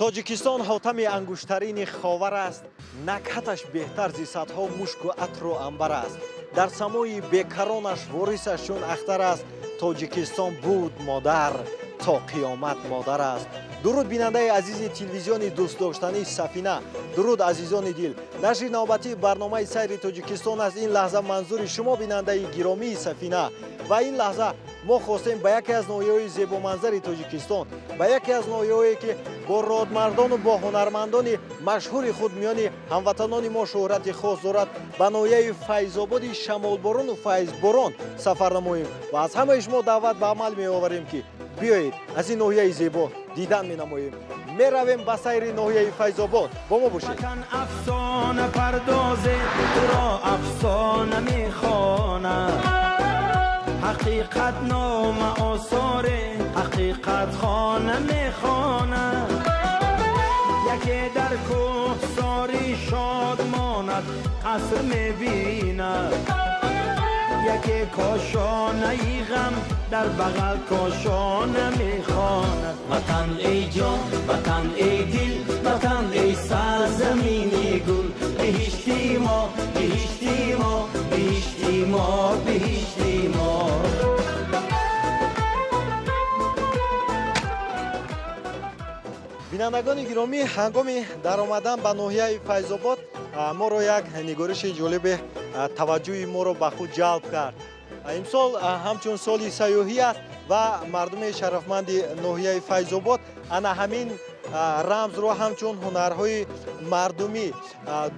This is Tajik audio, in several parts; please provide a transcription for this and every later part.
Тоҷикистон ҳотами ангуштарини ховар аст, накҳаташ беҳтар зи садҳо мушку атру анбар аст. Дар самои бекаронаш ворисаш чун ахтар аст. Тоҷикистон буд модар, то қиёмат модар аст. Дуруд бинандаи азизи телевизиони дӯстдоштании Сафина. Дуруд азизони дил. Нашри навбатии барномаи сайри Тоҷикистон аст. Ин лаҳза манзури шумо бинандаи гиромии Сафина. Ва ин лаҳза мо хостем ба яке аз ноҳияҳои зебоманзари Тоҷикистон, ба яке аз ноҳияҳое ки бо родмардону бо ҳунармандони машҳури худ миёни ҳамватанони мо шӯҳрати хос дорад, ба ноҳияи Файзободи шамолборону файзборон сафар намоем ва аз ҳамаи шумо даъват ба амал меоварем, ки биёед аз ин ноҳияи зебо дидан менамоем. Меравем ба сайри ноҳияи Файзобод, бо мо бошед. Афсона пардозе туро афсона мехонад, ҳақиқат нома осоре ҳақиқат хона мехонад. Яке дар кӯҳсори шод монад қаср мебинад, яке кошонаи ғам дар бағал кошона мехонад. Ватан эй ҷон, ватан эй дил, ватан эй сарзамини гул, биҳишти мо, биҳишти мо, биҳишти мо, биҳишти мо. Бинандагони гиромӣ, ҳангоми даромадан ба ноҳияи Файзобод моро як нигориши ҷолибе таваҷҷӯҳи моро ба худ ҷалб кард. Имсол ҳамчун соли сайёҳӣ аст ва мардуми шарафманди ноҳияи Файзобод ана ҳамин рамзро ҳамчун ҳунарҳои мардумӣ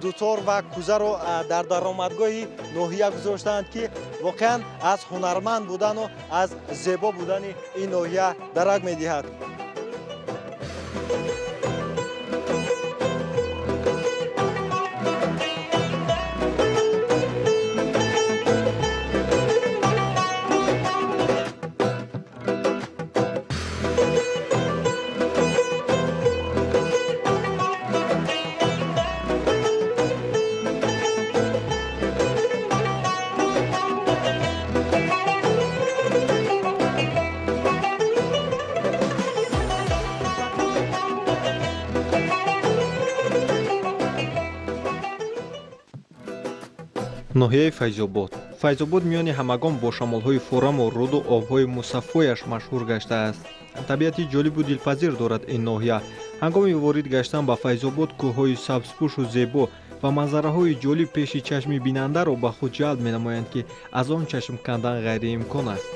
дутор ва кузаро дар даромадгоҳи ноҳия гузоштаанд, ки воқеан аз ҳунарманд будану аз зебо будани ин ноҳия дарак медиҳад. Ноҳияи Файзобод. Файзобод миёни ҳамагон бо шамолҳои фораму руду обҳои мусаффояш машҳур гаштааст. Табиати ҷолибу дилпазир дорад ин ноҳия. Ҳангоми ворид гаштан ба Файзобод кӯҳҳои сабзпӯшу зебо ва манзараҳои ҷолиб пеши чашми бинандаро ба худ ҷалб менамоянд, ки аз он чашм кандан ғайриимкон аст.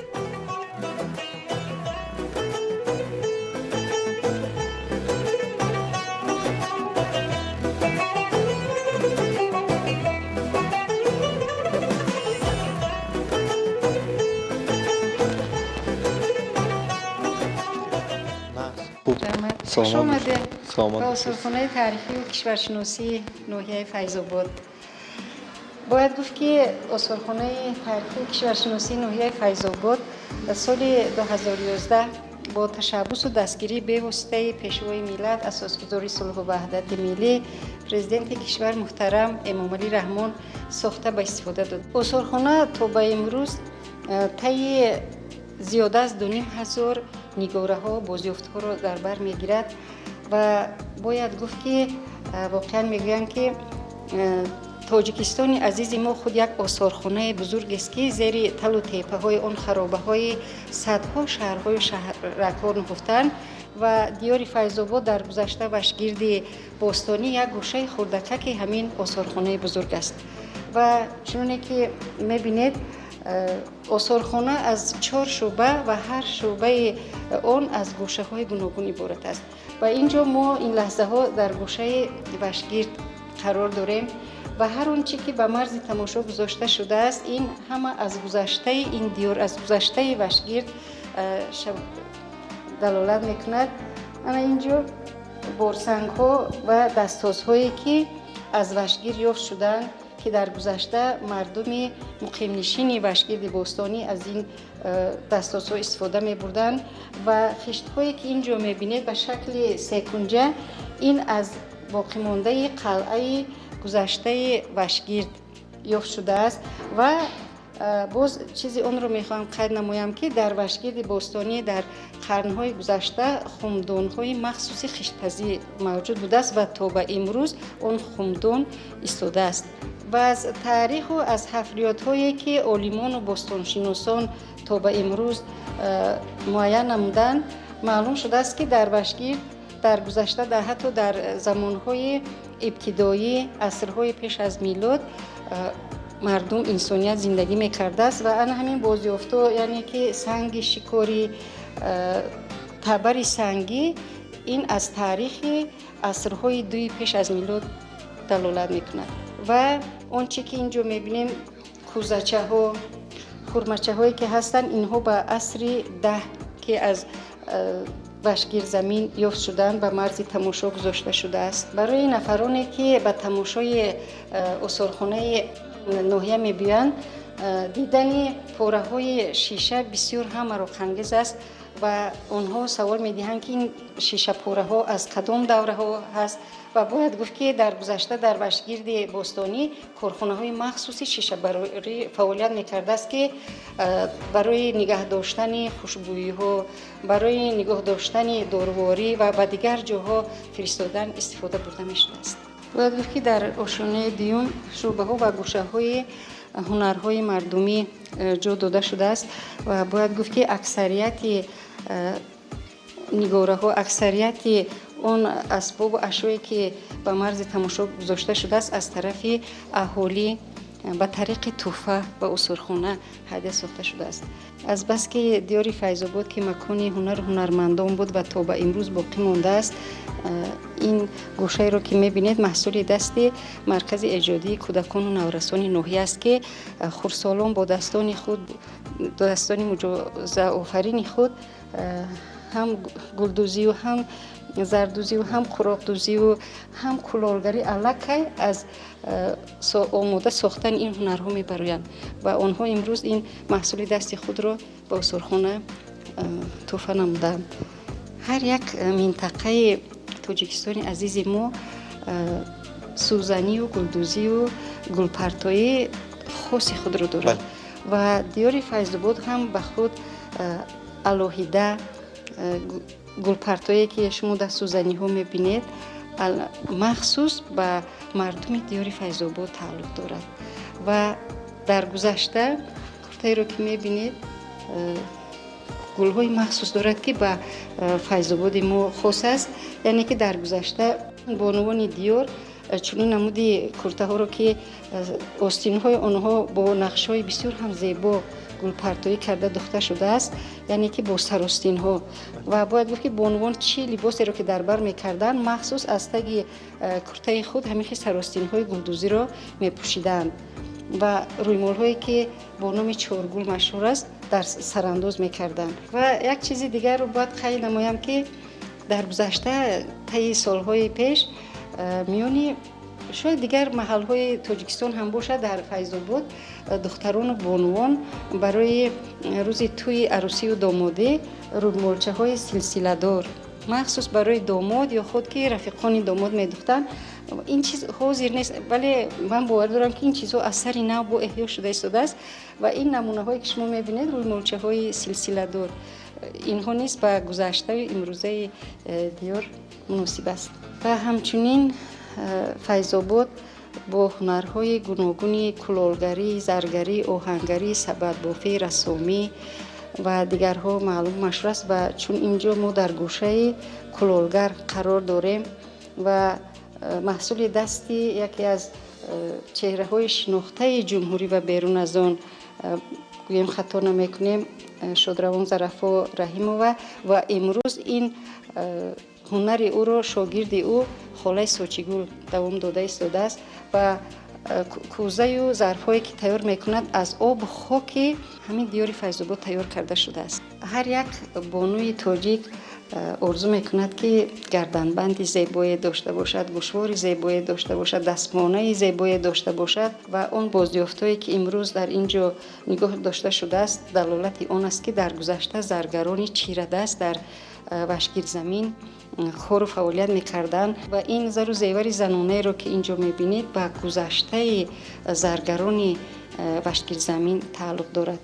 Хуш омадед ба осорхонаи таърихию кишваршиносии ноҳияи Файзобод. Бояд гуфт, ки осорхонаи таърихию кишваршиносии ноҳияи Файзобод соли 2011 бо ташаббусу дастгирии бевоситаи Пешвои миллат, асосгузори сулҳу ваҳдати миллӣ, Президенти кишвар муҳтарам Эмомалӣ Раҳмон сохта ба истифода дод. Осорхона то ба имрӯз таи зиёда аз 2500 нигораҳо, бозёфтҳоро дар бар мегирад ва бояд гуфт, ки воқеан мегӯянд, ки Тоҷикистони азизи мо худ як осорхонаи бузургест, ки зери талу тепаҳои он харобаҳои садҳо шаҳрҳою шаҳракҳо нуҳуфтанд ва диёри Файзобод дар гузашта вашгирди бостонӣ як гӯшаи хурдакаки ҳамин осорхонаи бузург аст. Ва чуноне ки мебинед, осорхона аз чор шӯъба ва ҳар шӯъбаи он аз гӯшаҳои гуногун иборат аст. Ва ин ҷо мо ин лаҳзаҳо дар гӯшаи вашгирд қарор дорем ва ҳар он чӣ ки ба марзи тамошо гузошта шудааст, ин ҳама аз гузаштаи ин диёр, аз гузаштаи вашгирд далолат мекунад. Ана ин ҷо борсангҳо ва дастсозҳое, ки аз вашгирд ёфт шуданд, ки дар гузашта мардуми муқимнишини вашгирди бостонӣ аз ин дастсозҳо истифода мебурданд. Ва хиштҳое, ки ин ҷо мебинед ба шакли секунҷа, ин аз боқимондаи қалъаи гузаштаи вашгирд ёфт шудааст ва Боз чизи онро мехоҳам қайд намоям, ки дар Вашгирди бостонӣ дар қарнҳои гузашта хумдонҳои махсуси хиштпазӣ мавҷуд будааст ва то ба имрӯз он хумдон истодааст. Ва аз таъриху аз ҳафриётҳое, ки олимону бостоншиносон то ба имрӯз муайян намуданд, маълум шудааст, ки дар Вашгирд дар гузашта, ҳатто дар замонҳои ибтидоӣ, асрҳои пеш аз милод, мардум, инсоният зиндагӣ мекардааст. Ва ана ҳамин бозёфтҳо, яъне ки санги шикорӣ, табари сангӣ, ин аз таърихи асрҳои дуи пеш аз милод далолат мекунад. Ва он чӣ ки ин ҷо мебинем, кӯзачаҳо, хурмачаҳое ки ҳастанд, инҳо ба асри 10, ки аз Вашгирзамин ёфт шуданд, ба марзи тамошо гузошта шудааст. Барои нафароне, ки ба тамошои осорхонаи ноҳия мебиёянд, дидани пораҳои шиша бисёр ҳам мароқангез аст ва онҳо савол медиҳанд, ки ин шишапораҳо аз кадом давраҳо ҳаст. Ва бояд гуфт, ки дар гузашта дар Вашгирди бостонӣ корхонаҳои махсуси шишабарорӣ фаъолият мекардааст, ки барои нигаҳ доштани хушбӯиҳо, барои нигоҳ доштани доруворӣ ва ба дигар ҷоҳо фиристодан истифода бурда мешудааст. Бояд гуфт, ки дар ошёнаи дуюм шӯъбаҳо ва гӯшаҳои ҳунарҳои мардумӣ ҷо дода шудааст. Ва бояд гуфт, ки аксарияти нигораҳо, аксарияти он асбобу ашёе, ки ба марзи тамошо гузошта шудааст, аз тарафи аҳолӣ ба тариқи тӯҳфа ба осорхона ҳадя сохта шудааст. Азбаски диёри Файзобод, ки макони ҳунару ҳунармандон буд ва то ба имрӯз боқӣ мондааст, ин гӯшаеро, ки мебинед, маҳсули дасти маркази эҷодии кӯдакону наврасони ноҳия аст, ки хурдсолон бо дастони худ, дастони муъҷизаофарини худ, ҳам гулдӯзию, ҳам зардӯзию, ҳам қуроқдӯзию, ҳам кулолгарӣ, аллакай аз омода сохтани ин ҳунарҳо мебароянд ва онҳо имрӯз ин маҳсули дасти худро ба осорхона тӯҳфа намуданд. Ҳар як минтақаи Тоҷикистони азизи мо сӯзанию, гулдӯзию, гулпартоӣ хоси худро дорад ва диёри Файзобод ҳам ба худ алоҳида гулпартое, ки шумо дар сӯзаниҳо мебинед, махсус ба мардуми диёри Файзобод тааллуқ дорад. Ва дар гузашта куртаеро, ки мебинед, гулҳои махсус дорад, ки ба Файзободи мо хос аст. Яъне ки дар гузашта бонувони диёр чунин намуди куртаҳоро, ки остинҳои онҳо бо нақшҳои бисёр ҳам зебо гулпартоӣ карда духта шудааст, яъне ки бо саростинҳо. Ва бояд гуфт, ки бонувон чӣ либосеро, ки дар бар мекарданд, махсус аз таги куртаи худ ҳамин хел саростинҳои гулдӯзиро мепӯшиданд ва рӯймолҳое, ки бо номи чоргул машҳур аст, дар сарандоз мекарданд. Ва як чизи дигарро бояд қайд намоям, ки дар гузашта, таи солҳои пеш, миёни шояд дигар маҳалҳои Тоҷикистон ҳам бошад, дар Файзобод духтарону бонувон барои рӯзи тӯи арӯсию домодӣ рӯймолчаҳои силсиладор махсус барои домод ё худ ки рафиқони домод медухтанд. Ин чиз ҳозир нест, вале ман бовар дорам, ки ин чизҳо аз сари нав бо эҳё шуда истодааст. Ва ин намунаҳое, ки шумо мебинед, рӯймолчаҳои силсиладор, инҳо низ ба гузаштаю имрӯзаи диёр муносиб аст. Ва ҳамчунин Файзобод бо ҳунарҳои гуногуни кулолгарӣ, заргарӣ, оҳангарӣ, сабадбофӣ, рассомӣ ва дигарҳо маълум машҳур аст. Ва чун ин ҷо мо дар гӯшаи кулолгар қарор дорем ва маҳсули дасти яке аз чеҳраҳои шинохтаи ҷумҳурӣ ва берун аз он гӯем, хато намекунем, шодравон Зарафо Раҳимова, ва имрӯз ин ҳунари ӯро шогирди ӯ холаи Сочигул давом дода истодааст ва кӯзаю зарфҳое, ки тайёр мекунад, аз обу хоки ҳамин диёри Файзобод тайёр карда шудааст. Ҳар як бонуи тоҷик орзу мекунад, ки гарданбанди зебое дошта бошад, гӯшвори зебое дошта бошад, дастмонаи зебое дошта бошад. Ва он бозёфтҳое, ки имрӯз дар ин ҷо нигоҳ дошта шудааст, далолати он аст, ки дар гузашта заргарони чирадаст дар Вашгирзамин Кору фаъолият мекарданд ва ин зару зевари занонаеро, ки ин ҷо мебинед, ба гузаштаи заргарони Вашгирдзамин тааллуқ дорад.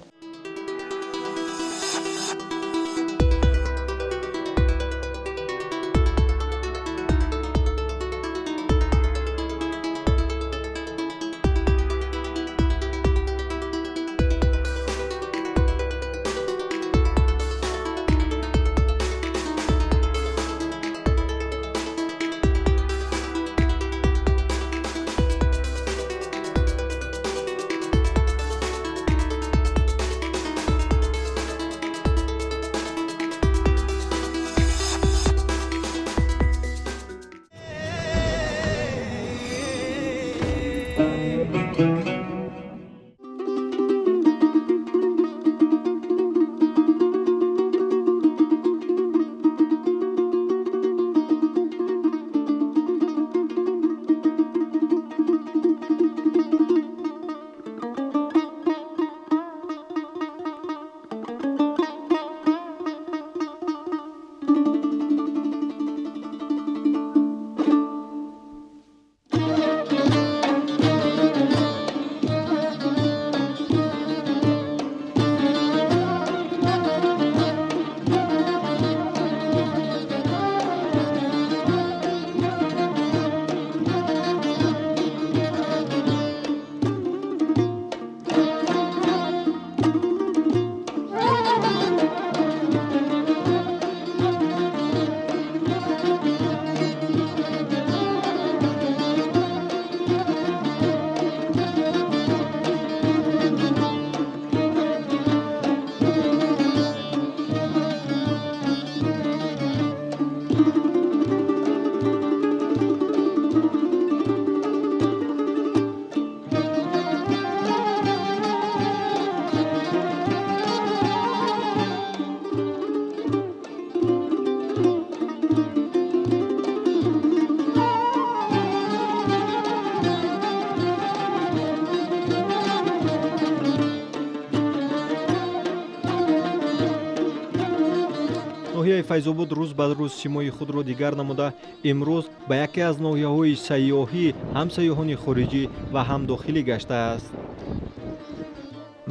Ноҳияи Файзобод рӯз ба рӯз симои худро дигар намуда, имрӯз ба яке аз ноҳияҳои сайёҳӣ ҳам сайёҳони хориҷӣ ва ҳам дохилӣ гаштааст.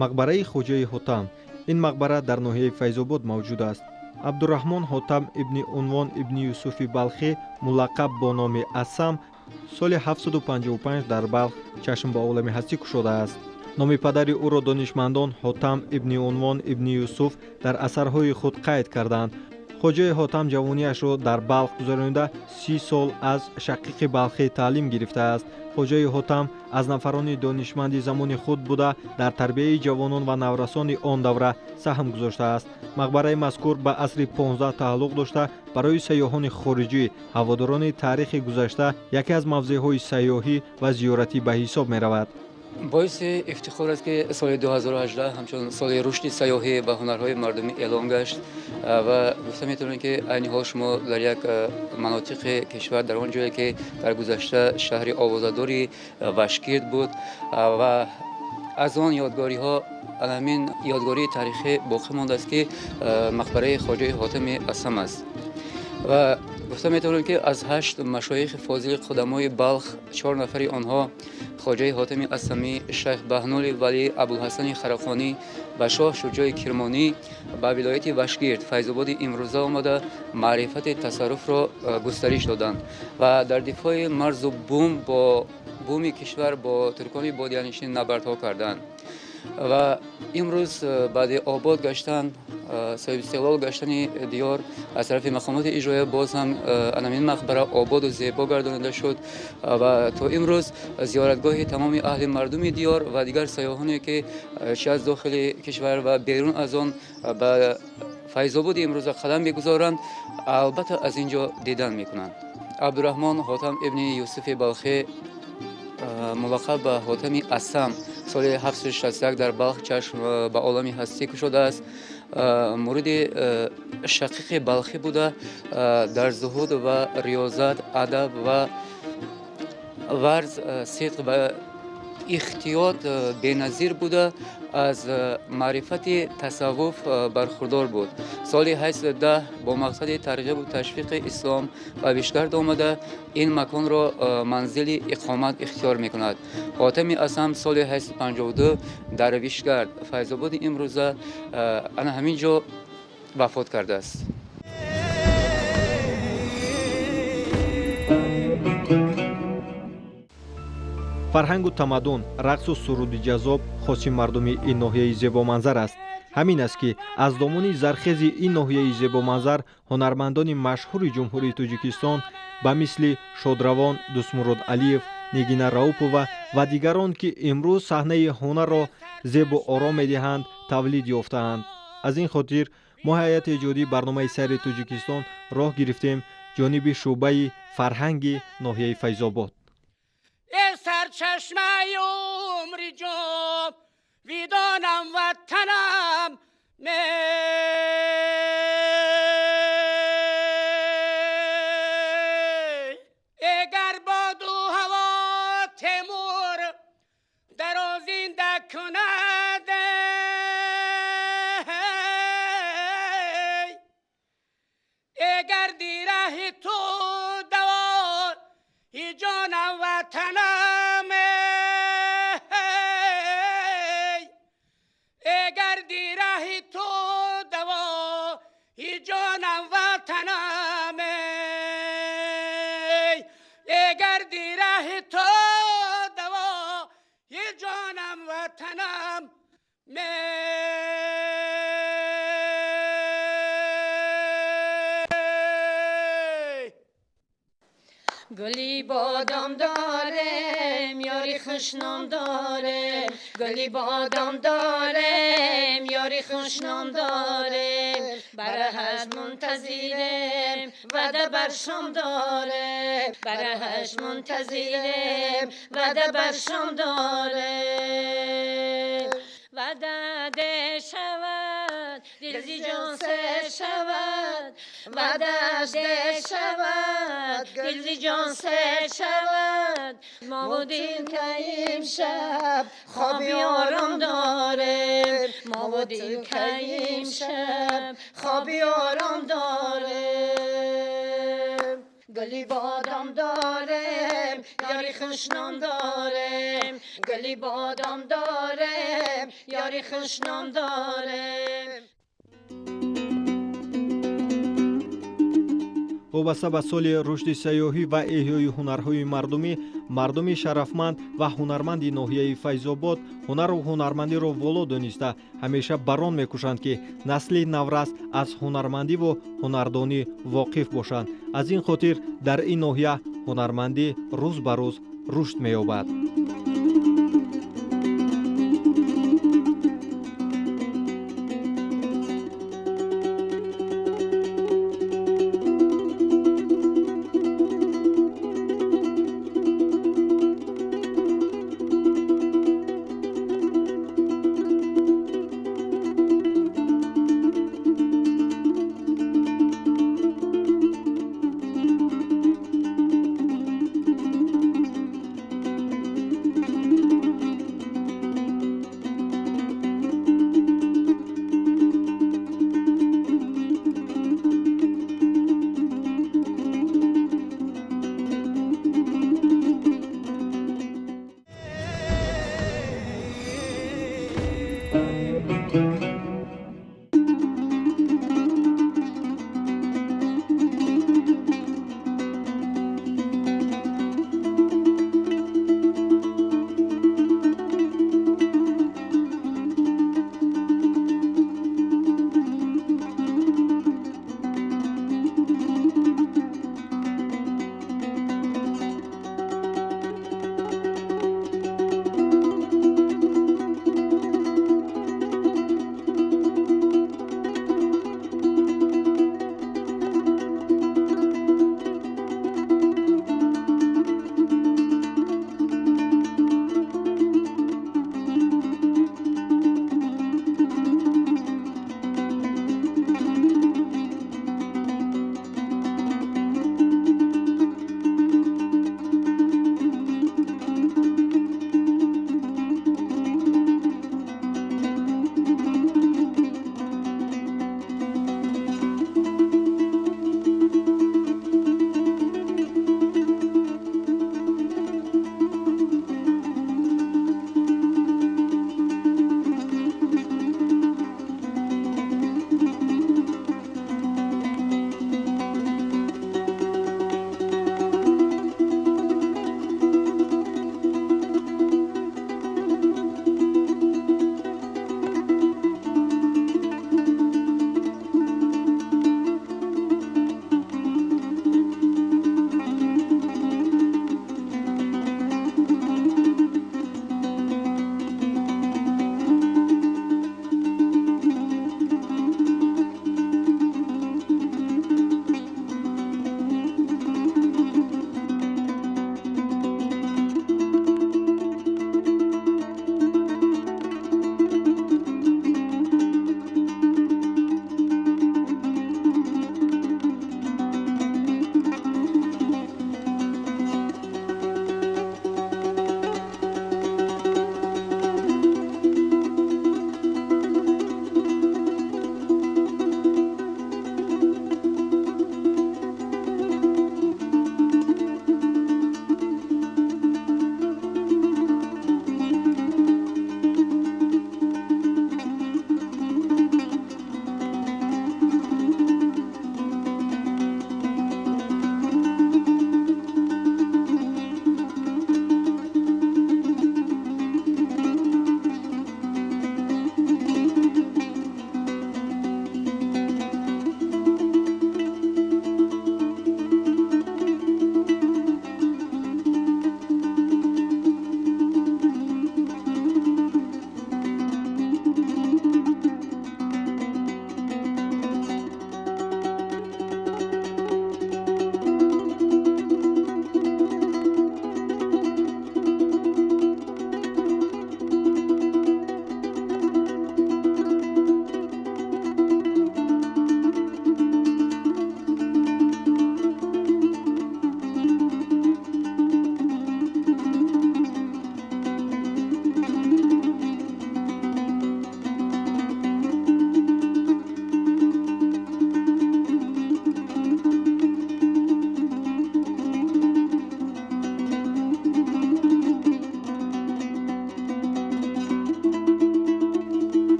Мақбараи Хоҷаи Ҳотам. Ин мақбара дар ноҳияи Файзобод мавҷуд аст. Абдураҳмон Ҳотам ибни Унвон ибни Юсуфи Балхӣ, мулаққаб бо номи Асам, соли 755 дар Балх чашм ба олами ҳастӣ кушодааст. Номи падари ӯро донишмандон Ҳотам ибни Унвон ибни Юсуф дар асарҳои худ қайд карданд. Хоҷаи Ҳотам ҷавониашро дар Балх гузаронида, 30 сол аз Шақиқи Балхӣ таълим гирифтааст. Хоҷаи Ҳотам аз нафарони донишманди замони худ буда, дар тарбияи ҷавонон ва наврасони он давра саҳм гузоштааст. Мақбараи мазкур ба асри 15 тааллуқ дошта, барои сайёҳони хориҷӣ, ҳаводорони таърихи гузашта яке аз мавзеъҳои сайёҳӣ ва зиёратӣ ба ҳисоб меравад. Боиси ифтихор аст, ки соли 2018 ҳамчун соли рушди сайёҳӣ ва ҳунарҳои мардумӣ эълон гашт ва гуфта метавонем, ки айни ҳол шумо дар як манотиқи кишвар, дар он ҷое ки дар гузашта шаҳри овозадори Вашкирд буд ва аз он ёдгориҳо ҳамин ёдгории таърихӣ боқӣ мондааст, ки мақбараи Хоҷаи Ҳотами Асам аст. Ва гуфта метавонем, ки аз ҳашт машоихи фозили қудамои Балх чор нафари онҳо, Хоҷаи Ҳотами Асамӣ, Шайх Баҳнули Валӣ, Абулҳасани Харақонӣ ва Шоҳ Шуҷои Кирмонӣ, ба вилояти Вашгирд, Файзободи имрӯза омада, маърифати тасарруфро густариш доданд ва дар дифои марзу бум бо буми кишвар бо туркони бодиянишин набардҳо карданд. Ва имрӯз баъди обод гаштан, соҳибистиқлол гаштани диёр аз тарафи мақомоти иҷроия, боз ҳам анамин мақбара ободу зебо гардонида шуд ва то имрӯз зиёратгоҳи тамоми аҳли мардуми диёр ва дигар сайёҳоне, ки чи аз дохили кишвар ва берун аз он ба Файзободи имрӯза қадам мегузоранд, албатта аз ин ҷо дидан мекунанд. Абдураҳмон Ҳотам ибни Юсуфи Балхӣ, мулаққаб ба Ҳотами Асам, соли 761 дар Балх чашм ба олами ҳастӣ кушодааст. Муриди Шақиқи Балхӣ буда, дар зуҳуд ва риёзат, адаб ва варз, сидқ ва Ихтиёт беназир буда, аз маърифати тасаввуф бархурдор буд. Соли 810 бо мақсади тарғибу ташвиқи ислом ба Вишгард омада, ин маконро манзили иқомат ихтиёр мекунад. Ҳотами Асам соли 852 дар Вишгард, Файзободи имрӯза, ана ҳамин ҷо вафот кардааст. Фарҳангу тамаддун, рақсу суруди ҷаззоб хоси мардуми ин ноҳияи зебоманзар аст. Ҳамин аст, ки аз домони зархези ин ноҳияи зебоманзар ҳунармандони машҳури Ҷумҳурии Тоҷикистон ба мисли шодравон Дӯстмурод Алиев, Нигина Раупова ва дигарон, ки имрӯз саҳнаи ҳунарро зебу ором медиҳанд, тавлид ёфтаанд. Аз ин хотир мо ҳайати эҷодии барномаи Сайри Тоҷикистон роҳ гирифтем ҷониби шӯъбаи фарҳанги ноҳияи Файзобод. Сарчашмаи умри ҷовидонам ватанам эгар боду ҳаво Темур даро зинда кунад, эгар дираҳи ту давои ҷонам ватанам, эгар дираҳи ту давои ҷонам ватанам, эгар дираҳи ту давои ҷонам ватанам. Гули бодом дорем, ёри хушном дорем. Гули бодом дорем, ёри хушном дорем. Бараҳаш мунтазирем, ваъда бар шом дорем. Бараҳаш мунтазирем, ваъда бар шом дорем. Ваъда де шавад, дил зи ҷон сер шавад. Ваъдаш де шавад, дил зи ҷон сер шавад. Мо бу дил каим шаб хоби ором дорем. Мо бу дил каим шаб хоби ором дорем. Гули бодом дорем, ёри хушном дорем. Гули бодом дорем, ёри хушном дорем. Вобаста ба соли рушди сайёҳӣ ва эҳёи ҳунарҳои мардумӣ, мардуми шарафманд ва ҳунарманди ноҳияи Файзобод ҳунару ҳунармандиро воло дониста, ҳамеша барон мекӯшанд, ки насли наврас аз ҳунармандиву ҳунардонӣ воқиф бошанд. Аз ин хотир дар ин ноҳия ҳунармандӣ рӯз ба рӯз рушд меёбад.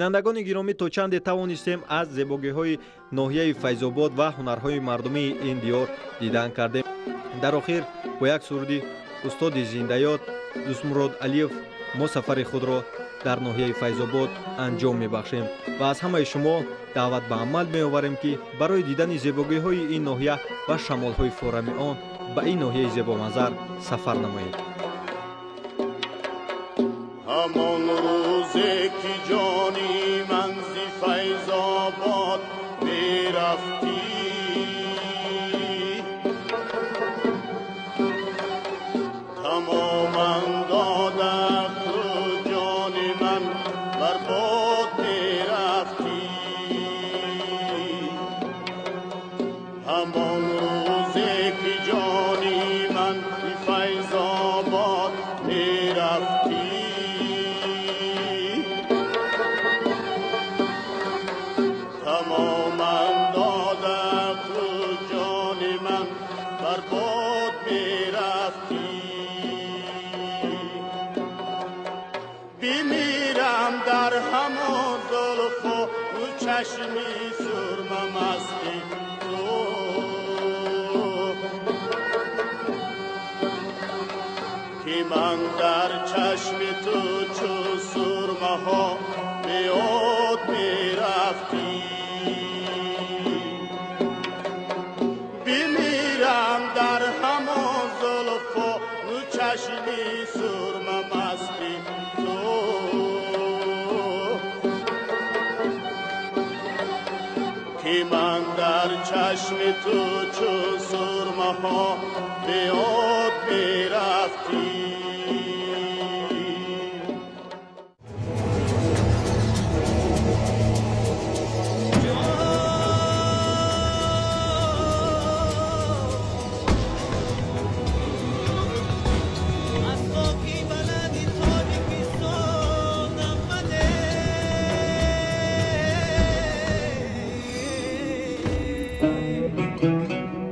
Бинандагони гиромӣ, то чанде тавонистем аз зебогиҳои ноҳияи Файзобод ва ҳунарҳои мардумии ин диёр дидан кардем. Дар охир бо як суруди устоди зиндаёд Дӯстмурод Алиев мо сафари худро дар ноҳияи Файзобод анҷом мебахшем ва аз ҳамаи шумо даъват ба амал меоварем, ки барои дидани зебогиҳои ин ноҳия ва шамолҳои форами он ба ин ноҳияи зебоманзар сафар намоед. Ҳамон рӯзе ки ҷони ман зи Файзобод мерафтӣ, тамоман додахту ҷони ман бар бод мерафтӣ. Ҳамон рӯзе ки ҷони ман зи Файзобод мерафтӣ, тамоман додахту ҷони ман бар бод мерафтӣ. Бимирам дар ҳамон зулфу чашми сурмамасти ту, ки ман дар чашми ту чу сурмаҳо беёд мерафтӣ. Бимирам дар ҳамон зулфу чашми сурмамасти ту, ки ман дар чашми ту чу сурмаҳо беёд мерафтӣ.